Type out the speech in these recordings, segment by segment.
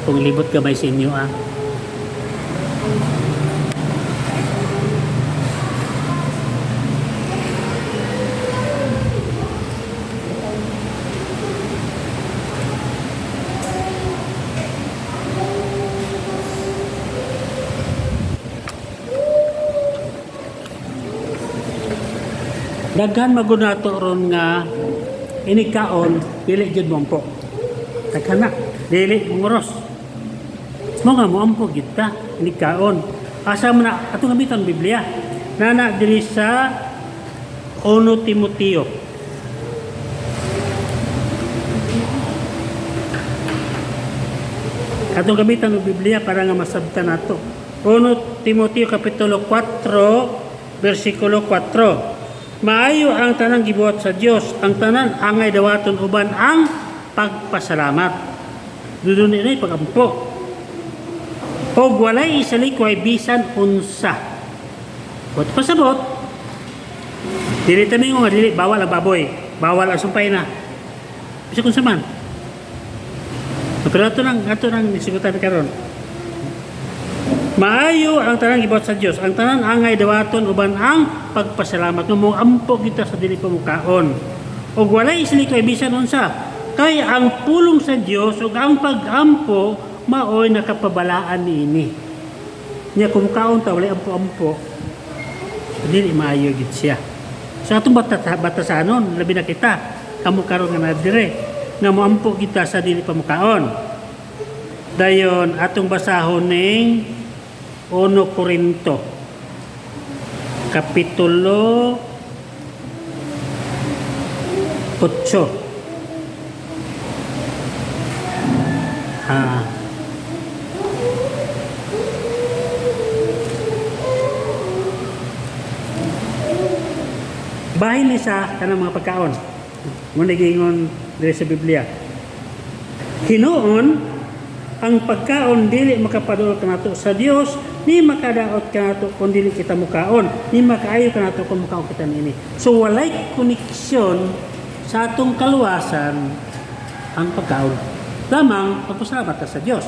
Akong libot gamay sa inyo ah. Daghan magud nato ron nga inigkaon dili jud moampo. Daghan na dili monguros. Mo nga moampo gyud ta inigkaon. Asa man na atong gamiton Biblia. Nana diri sa 1 Timoteo. Atong gamitan ng Biblia para nga masabtan nato. 1 Timoteo kapitulo 4 bersikulo 4. Maayo ang tanang gibuhat sa Dios, ang tanan angay dawaton uban ang pagpasalamat. Dudun ini pagampo. Og walay isalikway bisan unsa. Wat pasabot. Dili ta mingon nga dili bawal ang baboy, bawal ang sumpay na. Bisa kung man. Pero ato nang isigutan karon. Maayo ang tanang gibuhat sa Dios. Ang tanan angay dawaton uban ang pagpasalamat nga moampo kita sa dili pa mukaon. Ug walay isilikoy bisan unsa. Kay ang pulong sa Dios ug ang pagampo maoy nakapabalaan niini. Nya kung mukaon ta walay ampo-ampo, dili maayo gid siya. So atong batasanon, labi na kita kamo karon nga nadire nga moampo kita sa dili pa mukaon. Dayon atong basahon ning 1 Korinto kapitulo 8. Ah. Bahin ni sa kanang mga pagkaon. Mo giingon diri sa Biblia. Hinuon ang pagkaon dili makapaduol kanato sa Dios ni makadaot kanato kung dili kita mukaon, ni makaayo kanato kung mukaon kita niini. So walay koneksyon sa atong kaluwasan ang pagkaon. Lamang pagpasalamat ta sa Dios.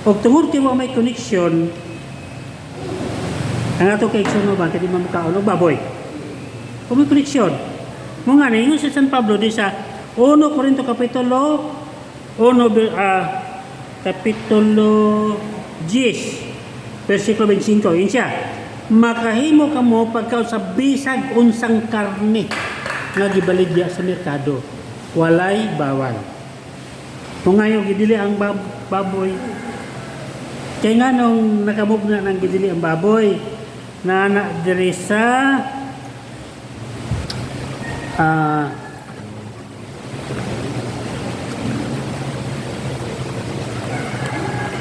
Og tungod kay wa may koneksyon ang atong kaigsoon ba kay di man mukaon og baboy. Kung may koneksyon. Mo nga ingon si San Pablo di sa 1 Corinto kapitulo 1 kapitulo 10 versikulo 25 yun siya. Makahimo kamo pagkaon sa bisag unsang karne nga gibaligya sa merkado. Walay bawal. Kung ngayon gidili ang baboy. Kaya nga nung nakamove na ng gidili ang baboy, na na diri sa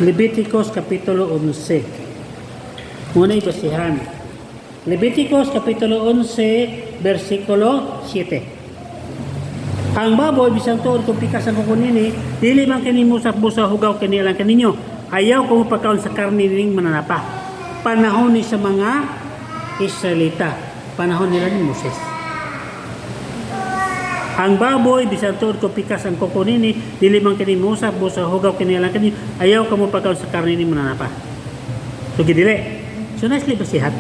Leviticus Kapitulo 11. Muna basihan. Leviticus Kapitulo 11, versikulo 7. Ang baboy, bisan tuod kung pikas ang kuko nini, dili man kini musap-busa hugaw kini alang kaninyo. Ayaw kung pagkaon sa karne ning mananapa. Panahon ni sa mga Israelita. Panahon nila ni Moses. Ang baboy, bisan tuod kung pikas ang kuko nini, dili man kini musap-busa hugaw kini alang kaninyo. Ayaw kamo pagkaon sa karne ning mananapa. So gidili. So nicely basihan.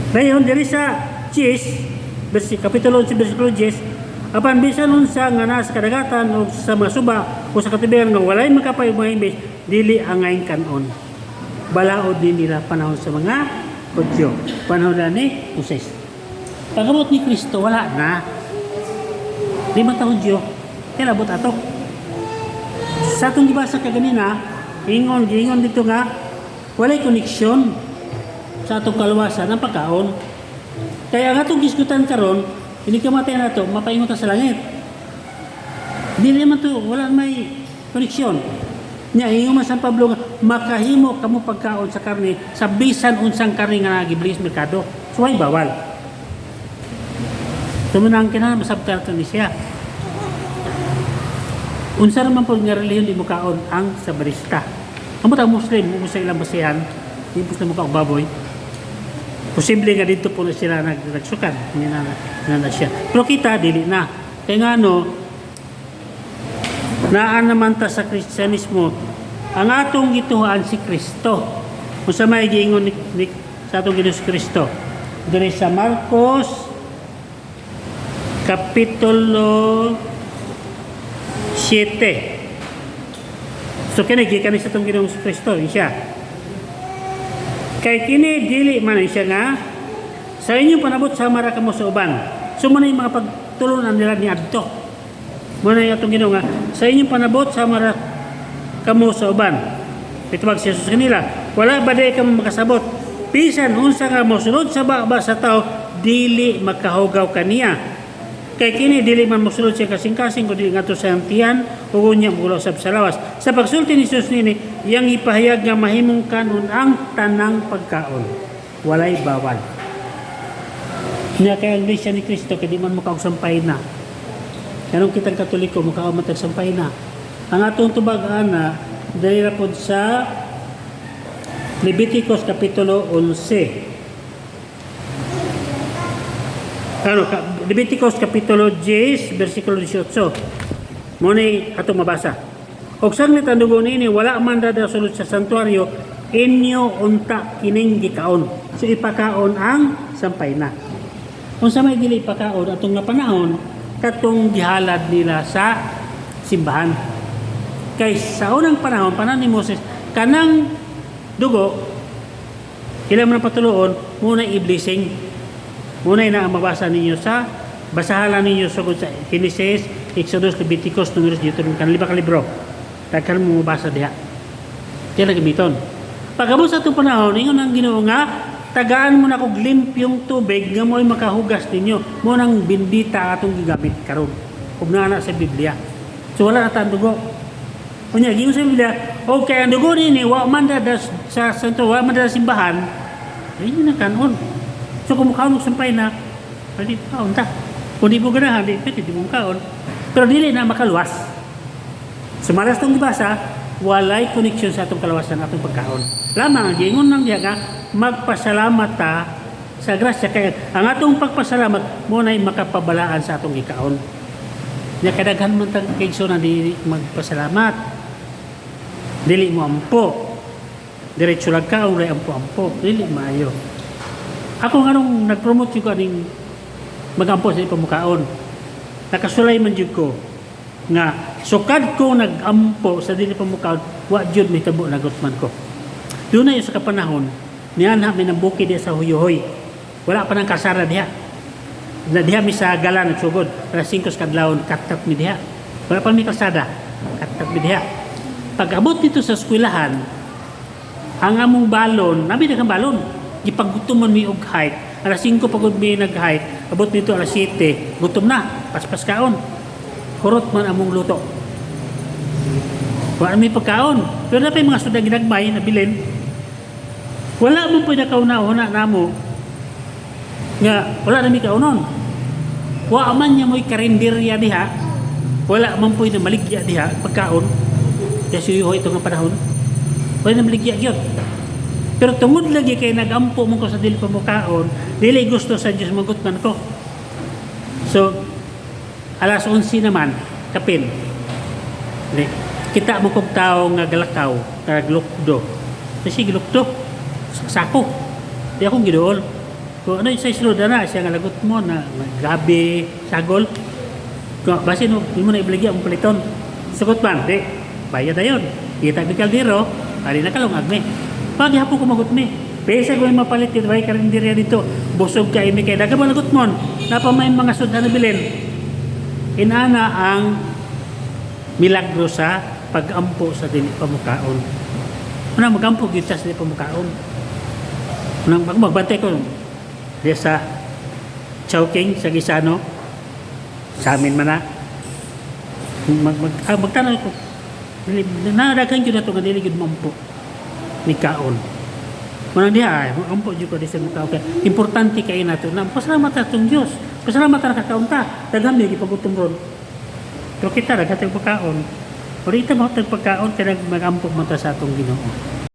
Ngayon, diri sa cheese, versi, Kapitulo 11, versikulo 10, apan bisan unsa nga naa sa kadagatan o sa mga suba o sa katubigan nga walay makapay mga imbes, dili angay kanon. Balaod din nila panahon sa mga Hudyo. Panahon na ni Moses. Pagabot ni Kristo, wala na. Di man ta Hudyo. Kaya labot ato. Sa atong gibasa kaganina, ingon, giingon dito nga, walay koneksyon sa atong kaluwasan ang pagkaon. Kaya ang atong gisgutan karon, hindi ka matay na to, mapaingon ta sa langit. Hindi naman to, wala may koneksyon. Nya ingon man San Pablo nga makahimo kamo pagkaon sa karne sa bisan unsang karne nga nagiblis merkado. So ay bawal. Tumunang kinahanglan masabtan to ni siya. Unsa raman pod nga relihiyon di mukaon ang sabarista. Amo ta Muslim mo sa ilang basihan, di Muslim mo og baboy. Posible nga dito po na sila nagsukan, hindi na, na, na siya. Pero kita dili na. Kaya nga ano, Naa naman ta sa Kristyanismo, ang atong gituohan si Kristo. Kung sa may giingon ni sa atong Ginoo si Kristo. Diri sa Marcos Kapitulo 7. So kini gikan ni sa atong Ginoong Kristo, siya. Kay kini dili man siya nga sa inyong panabot sama ra kamo sa uban. So mao na yung mga pagtulunan nila ni adto. Mao na yung atong Ginoo nga sa inyong panabot sama ra kamo sa uban. Itubag si Jesus kanila, "Wala ba diay kamo makasabot? Bisan unsa nga mosulod sa baba sa tao, dili makahugaw kaniya. Kay kini dili man mosulod sa kasing-kasing kundi ngadto sa iyang tiyan ug unya moulaw usab sa lawas." Sa pagsulti ni Jesus nini, iyang ipahayag nga mahimong kanon ang tanang pagkaon. Walay bawal. Nya kay ang Iglesia ni Cristo kay di man mokaon sampay na. Kanong kitang Katoliko mokaon man tag sampay na. Ang atong tubag ana dali ra pod sa Leviticus Kapitulo 11. Ano, Leviticus Kapitulo 10, versikulo 18. Mao ni atong mabasa. "Og sanglit ang dugo niini wala man dada sulod sa santuario, inyo unta kining gikaon." So ipakaon ang sampay na. Unsa may dili ipakaon atong nga panahon, katong gihalad nila sa simbahan. Kay sa unang panahon, panahon ni Moses, kanang dugo, ilan man ang patuluon, muna i-blessing. Muna na ang mabasa ninyo sa basahan ninyo sugod sa Genesis, Exodus, Leviticus, Numeros, Deuteronomy, kan lima ka libro. Daghan mo mabasa diha. Kaya gamiton. Pag-abot sa atong panahon, ingon ang Ginoo nga, tagaan mo na kog limpyong tubig nga mo'y makahugas ninyo. Mao nang bindita atong gigamit karon. Ug naa na sa Biblia. So wala na ta ang dugo. Unya, giingon sa Biblia, okay, ang dugo nini, wa man da sa santo, wa man da sa simbahan, ayun ang kanon. So kung mukaon og sampay na, pwede kaon ta. Kung di mo ganahan, di, pwede di mo kaon. Pero dili na makaluwas. Sumala sa itong gibasa, walay koneksyon sa atong kalawasan, atong pagkaon. Lamang, ang giingon lang diha nga, magpasalamat ta sa grasya. Kaya ang atong pagpasalamat, mao na'y makapabalaan sa atong gikaon. Nya kadaghan man tang kaigsoon na di magpasalamat. Dili mo ampo. Diretso lang ka, walay ampo-ampo. Dili maayo. Ako nganong nag-promote ko aning magampo sa pamukaon. Nakasulay man jud ko nga sukad ko nag-ampo sa dili pamukaon, wa jud mahitabo nagutman ko. Doon na sa kapanahon, nianha mi ng bukid diha sa Huyuhoy. Wala pa ng kalsada diha. Na diha mi sa Galan nagsugod. Alas 5 sa kadlawon, kat-kat mi diha. Wala pa mi kalsada. Kat-kat mi diha. Pag abot dito sa eskwelahan, ang among balon, nabi na kang balon. Gipagutom man mi og hike. Alas 5 pagod mi nag-hike, abot nito alas 7, gutom na, paspas kaon. Hurot man among luto. Wala mi pagkaon. Pero na pa yung mga sudan ginagmay, nabilin. Wala mo po nakauna-una namo nga wala na mi kaunon. Wa man niya mo'y karinderya diha. Wala man po'y namaligya diha pagkaon. Kasi ito nga panahon. Wala na maligya gyud. Pero tungod lagi kay nagampo mo ko sa dili pamukaon, dili gusto sa Dios magutman ko. So alas 11 naman, kapin. Di, kita mo kog tao nga galakaw, nga naglukdo. Kasi gilukdo, sako. Di akong giduol. Kung ano yung sa isulod na siya nga lagot mo na grabe sagol. Kung basin mo, di mo na ibaligya ang paliton. Sugot man, di, bayad na yun. Kita mi kaldero, ari na kalungag mi. Paghapon ko magot mi. Pesa ko yung mapalit dito, bay karinderya dito. Busog ka imi kay daga lagot mon. Napa may mga sudan na bilin. Inana ang milagro sa pag-ampo sa dili pamukaon. Una magampo gyud sa dili pamukaon. Unang magbantay ko diya sa Chowking sa Gisano, sa amin man na magtanaw ko dili na daghan gyud ato nga dili gyud mampo ni kaon. Manang diha ay ampo jud ko di sa mukaon kay importante kay nato na pasalamat atong Dios. Pasalamat ta nakakaon ta. Daghan mi gipagutom ron. Pero kita daghan tayong pagkaon. Pero ita mo tayong pagkaon kay magampo man ta sa atong Ginoo.